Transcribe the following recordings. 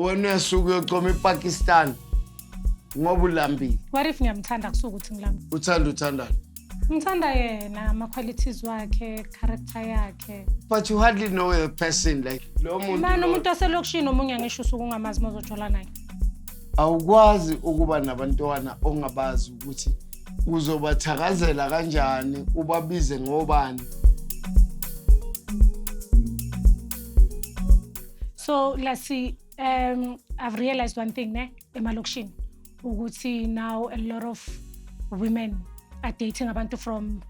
Wena uyasuka uyocoma iPakistan ngoba ulambile. What if ngiyamthanda kusuka ukuthi ngilambile? Uthanda uthandani? Ngithanda yena, ama-qualities wakhe, character yakhe. But you hardly know a person like lo muntu. Mani umuntu waselokishini omunye angisho usuke ungamazi uma uzojola naye. Awukwazi ukuba nabantwana ongabazi ukuthi uzobathakazela kanjani, ubabize ngobani. So Lassie, I've realized one thing ne emalokishini ukuthi now a lot of women are dating abantu from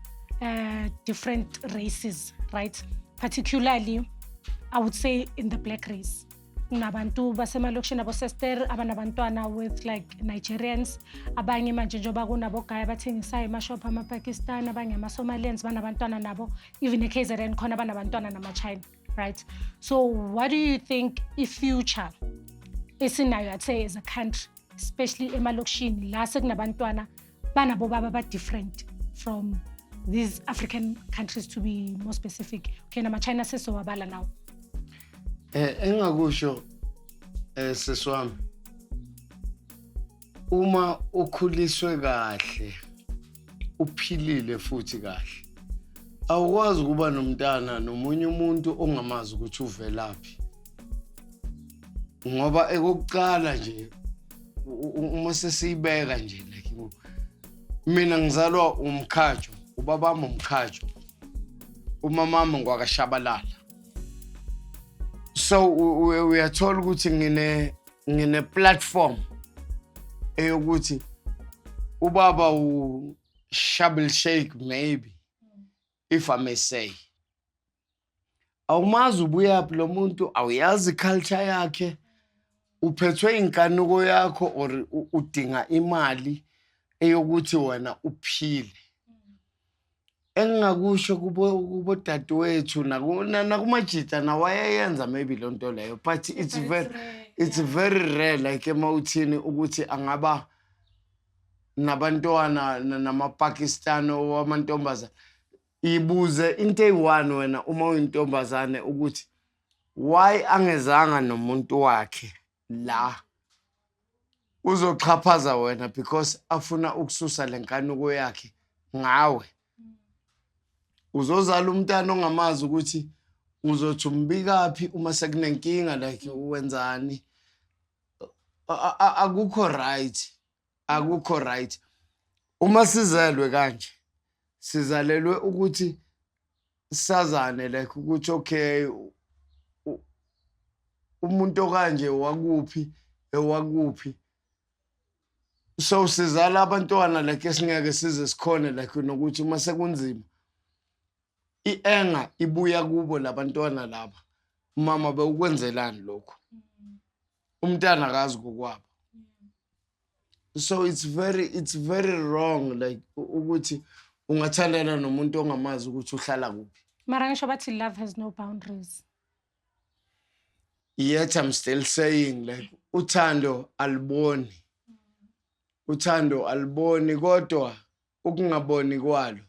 different races, right? Particularly, I would say in the black race. Kunabantu basemalokishini abosester abanabantwana with like Nigerians, abanye manje njengoba kunabogaya abathengisayo emashophu ama-Pakistan, abanye ama-Somalians banabantwana nabo, even e-KZN khona banabantwana nama-China, right? So what do you think i-future esinayo, I'd say, as a country, especially emalokishini la sekunabantwana banabo baba ba-different from these African countries, to be more specific? Okay, nama-China sesowabala now. Engakusho seswami, uma ukhuliswe kahle uphilile futhi kahle, awukwazi ukuba nomntana nomunye umuntu ongamazi ukuthi uvelaphi, ngoba ekokuqala nje uma sesiyibeka nje, like mina ngizalwa umkhajo, ubabami umkhajo, umamami ngwakashabalala, so uyathola ukuthi ngine platform eyokuthi ubaba u shabel shake, maybe if I may say. Awumazi ubuyaphi lo muntu, awuyazi culture yakhe, uphethwe inkanuko yakho or udinga imali eyokuthi wena uphile. Engingakusho kubo dadewethu nakumajita nawayeyenza maybe lo nto leyo, but it's very rare like emawuthini ukuthi angaba nabantwana namaPakistan wamantombazane. Ibuze into eyi-one wena uma uyintombazane ukuthi why angezanga nomuntu wakhe la uzoxhaphaza wena, because afuna ukususa lenkanuko yakhe ngawe. Uzozala umntana ongamazi ukuthi uzothi umbikaphi uma sekunenkinga, like wenzani. Akukho right, akukho right. Uma sizelwe kanje, sizalelwe ukuthi sazane, like ukuthi okay, umuntu okanje wakuphi ewakuphi. So sizala abantwana like esingeke size sikhone like nokuthi uma sekunzima i-anger ibuya kubo labantwana laba, mama bewukwenzelani lokho, umntana akazi kokwabo. So it's very wrong like ukuthi ungathandana nomuntu ongamazi ukuthi uhlala kuphi. Mara ngisho bathi love has no boundaries. Yet I'm still saying like uthando aliboni, uthando aliboni, kodwa ukungaboni kwalo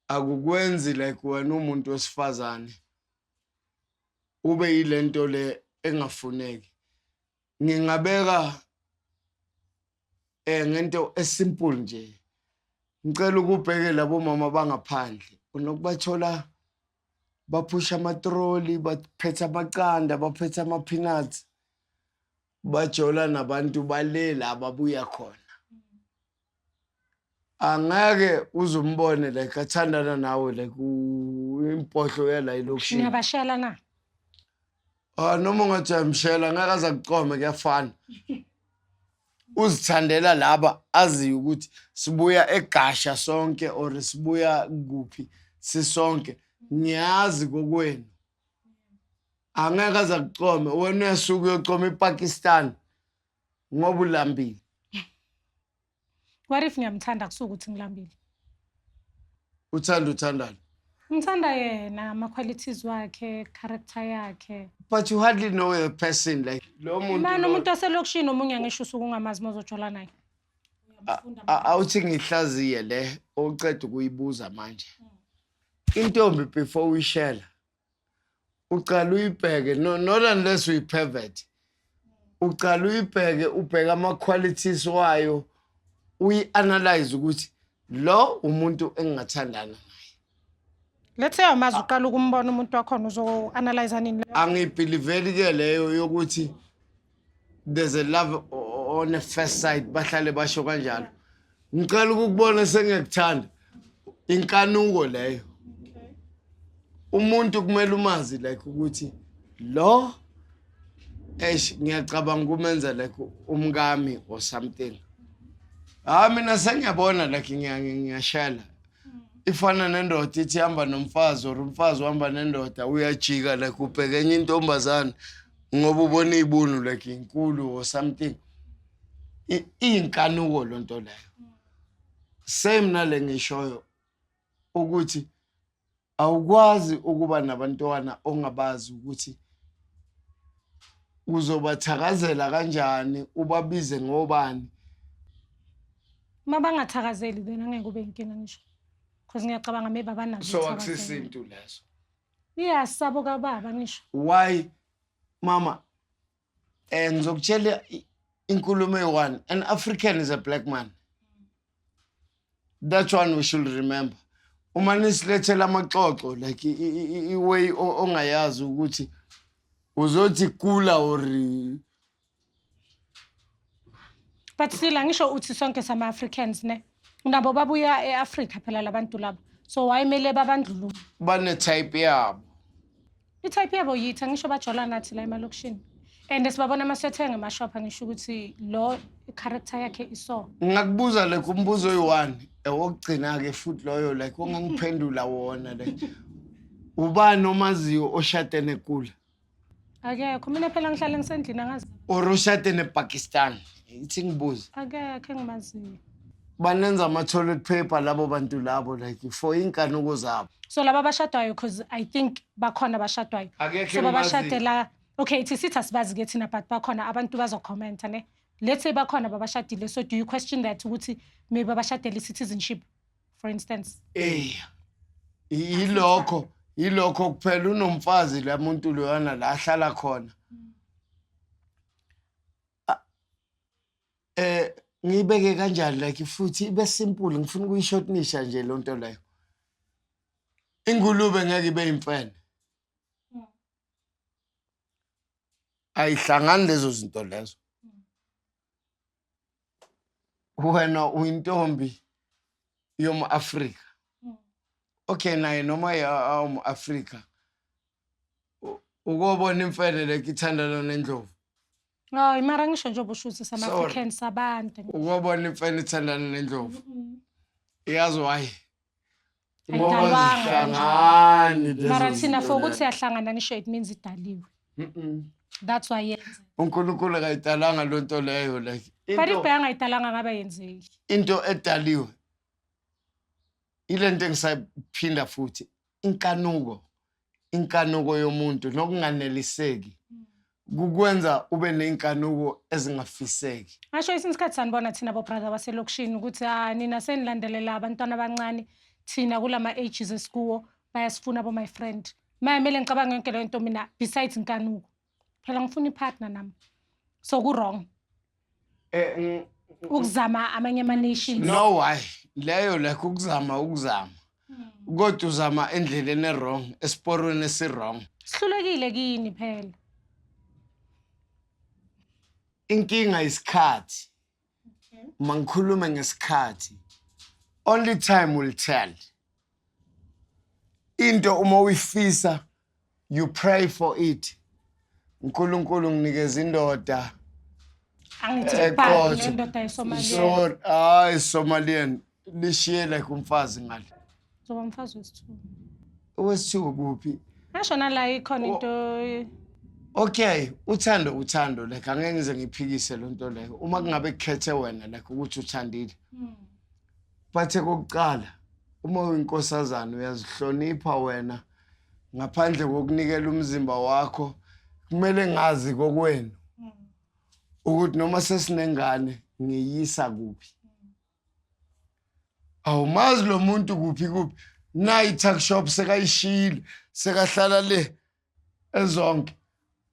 akukwenzi like wena umuntu wesifazane ube yilento le engafuneki. Ngingabeka ngento esimple nje, ngicela ukubheke labo mama bangaphandle, unokubathola baphusha amatroli, baphethe amaqanda, baphethe ama-peanuts, bajola nabantu bale la babuya khona. Angeke uze umbone like athandana nawe like impohlo yala elokishini. Niyabashela na? Ah, noma ungathi uyamshela ngeke aze akucome, kuyafana. Uzithandela laba aziyo ukuthi sibuya egasha sonke or sibuya kuphi sisonke, ngiyazi kokwenu. Angeke aze akucome. Wena uyasuka uyocoma iPakistan ngoba ulambile. What if ngiyamthanda kusuka ukuthi ngilambile? Uthanda uthandani? Ngithanda yena, ama-qualities wakhe, character yakhe. But you hardly know a person like lo muntu. Mani umuntu waselokishini omunye angisho usuke ungamazi uma uzojola naye. Awuthi ngihlaziye le oceda ukuyibuza manje. Intombi before uyishela uqala uyibheke, no, not unless uyi-pervert. Ucala uyibheke, ubheke ama-qualities wayo, uyi-analyze ukuthi lo umuntu engingathandana naye. Let's say awumazi, uqala ukumbona umuntu wakhona, uzo-analyze nini? Angiyibhiliveli-ke leyo yokuthi there's a love on a first sight, bahlale basho kanjalo. Ngicela ukukubona sengiyakuthanda, inkanuko leyo. Umuntu kumele umazi like ukuthi lo, eish, ngiyacabanga ukumenza like umkami or something. Hayi, mina sengiyabona like ngiyashela. Ifana nendoda ithi ihamba nomfazi or umfazi uhamba nendoda, uyajika like ubheke enye intombazane ngoba ubona iy'bunu like inkulu or something. Iyinkanuko loo nto leyo. Same nale ngishoyo ukuthi awukwazi ukuba nabantwana ongabazi ukuthi uzobathakazela kanjani, ubabize ngobani. Uma bangathakazeli, then angeke kube inkinga ngisho, because ngiyacabanga maybe abanazo So iy'thakazelo. Akusisintu leso. Yeah, sabo kababa ngisho. Why, mama? Ngizokutshela inkulumo eyi-one. An African is a black man. That's one we should remember. Uma nisilethela amaxoxo like i-way ongayazi ukuthi uzothi kula or But still angisho uthi sonke sama-Africans ne, nabo babuya e-Afrika phela labantu laba, so wayemele babandlulule? Bane-type yabo. I-type yabo yithi, angisho bajola nathi la emalokishini and sibabona uma siyothenga emashopha, ngisho ukuthi lo i-character yakhe iso. Ngingakubuza like umbuzo oyi-one ewokugcina-ke futhi loyo like ongangiphendula wona, like ubani omaziyo oshade nekula? Akekho, mina phela ngihlale ngisendlini, angazi. Or oshade nePakistan, ithi ngibuze. Akekho engimaziyo. Banenza ama-toilet paper labo bantu labo like for iy'nkanuko zabo. So laba abashadwayo, because I think bakhona abashadwayo. Akekho So engimaziyo. babashadela, okay, ithi sithi asibazi-ke thina, but bakhona abantu bazokhomenta ne. Let's say bakhona babashadile, so do you question that ukuthi maybe babashadele i-citizenship, for instance? Eya, yilokho kuphela. Unomfazi la muntu loyana la ahlala khona. Ngiyibeke kanjani like futhi ibe simple, ngifuna ukuyishortenisha nje loo nto leyo. Ingulube ngeke ibe imfene. Ayihlangani lezo zinto lezo. Wena uyintombi yomu-Afrika, okay, naye noma awumu-Afrika, ukobona imfene like ithandana nendlovu. Hayi, mara ngisho njengoba usho ukuthi sama-Africans abantu. Ukobona imfene ithandana nendlovu, iyazi why? Ngoba Ayidalwanga. zihlangani lezo Mara thina zinto for ukuthi lezo. siyahlangana ngisho, it means idaliwe. That's why yenze. UNkulunkulu akayidalanga loo nto leyo like But if beyangayidalanga ngabe yenzeki. Into edaliwe ile nto engisayiphinda futhi, inkanuko, inkanuko yomuntu nokunganeliseki kukwenza ube ney'nkanuko ezingafiseki. Ngasho esinye isikhathi sanibona thina bo-brother baselokishini ukuthi ah, nina senilandelela abantwana abancane, thina kulama ages esikuwo bayasifuna bo-my friend. Manje kumele ngicabange yonke leyo nto mina, besides inkanuko. Phela ngifuna i-partner nami. So ku-wrong ukuzama amanye ama-nations? No, why leyo like ukuzama kodwa uzama endleleni e-wrong, esiporweni esi-wrong. Sihlulekile kini phela. Inkinga isikhathi. Mangikhulume ngesikhathi, only time will tell. Into uma uyifisa, you pray for it. uNkulunkulu nginikeza indoda Angithi eqotho. le ndoda yeSomalia. So hayi, Somalian lishiye like umfazi ngale. Zoba umfazi wesithu. Wesithiwe kuphi? Ngasho nala ikhona into. Okay, uthando uthando like angeke ngize ngiphikise lo nto leyo uma kungabe kukhethe wena like ukuthi uthandile. But okokuqala, uma uyinkosazana uyazihlonipha wena ngaphandle kokunikela umzimba wakho. Kumele ngazi kokwenu ukuthi noma sesinengane ngiyisa kuphi. Awumazi lo muntu kuphi kuphi, nayi tuck shop sekayishiyile, sekahlala le ezonke,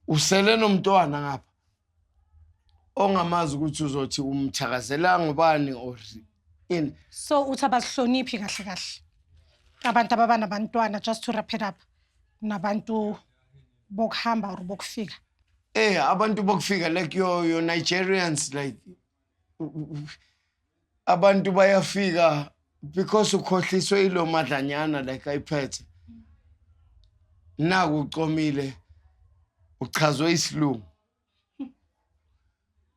usele nomntwana ngapha. Ongamazi ukuthi uzothi umthakazela ngobani or ini. So uthi abazihloniphi kahle kahle abantu ababa nabantwana, just to wrap it up, nabantu bokuhamba or bokufika? Abantu bokufika, like your Nigerians, like abantu bayafika because ukhohliswe ilo madlanyana like ayiphethe. Naku ucomile, uchazwe isilungu.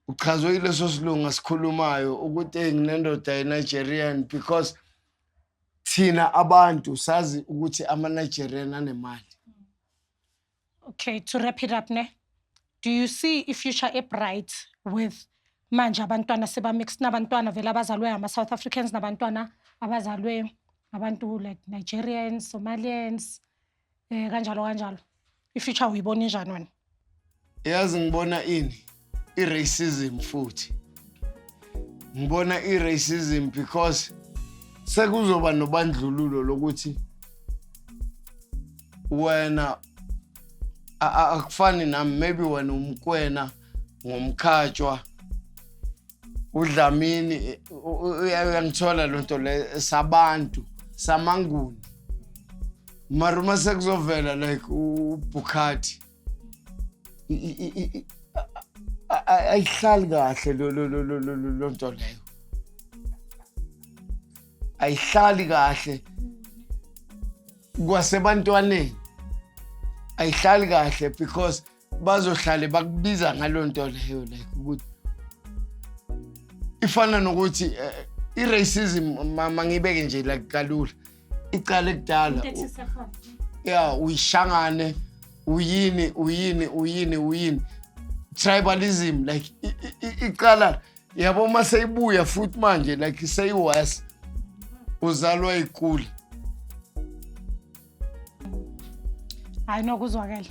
Uchazwe ileso silungu asikhulumayo ukuthi, "Hey, nginendoda ye-Nigerian," because thina abantu sazi ukuthi ama-Nigerian anemali. Okay, to wrap it up ne, do you see i-future e-bright with manje abantwana seba-mixed, nabantwana vele abazalwe ama-South Africans, nabantwana abazalwe abantu like Nigerians, Somalians, kanjalo kanjalo? I-future uyibona injani wena? Yazi ngibona ini? I-racism futhi. Ngibona i-racism because sekuzoba nobandlululo lokuthi wena akufani nami, maybe wena umkwena ngomkhatshwa uDlamini, uyangithola lo nto le sabantu samanguni, mara uma sekuzovela like uBukhati, ayihlali kahle lo nto leyo, ayihlali kahle kwasebantwaneni, ayihlali kahle because bazohlale bakubiza ngalo nto leyo, like ukuthi ifana nokuthi i-racism, mangibeke nje like kalula, icala kudala ya uyishangane, uyini, uyini, uyini, uyini, tribalism, like icala yabo uma seyibuya futhi manje like seyi-worse, uzalwa ikula. Hayi, nokuzwakele.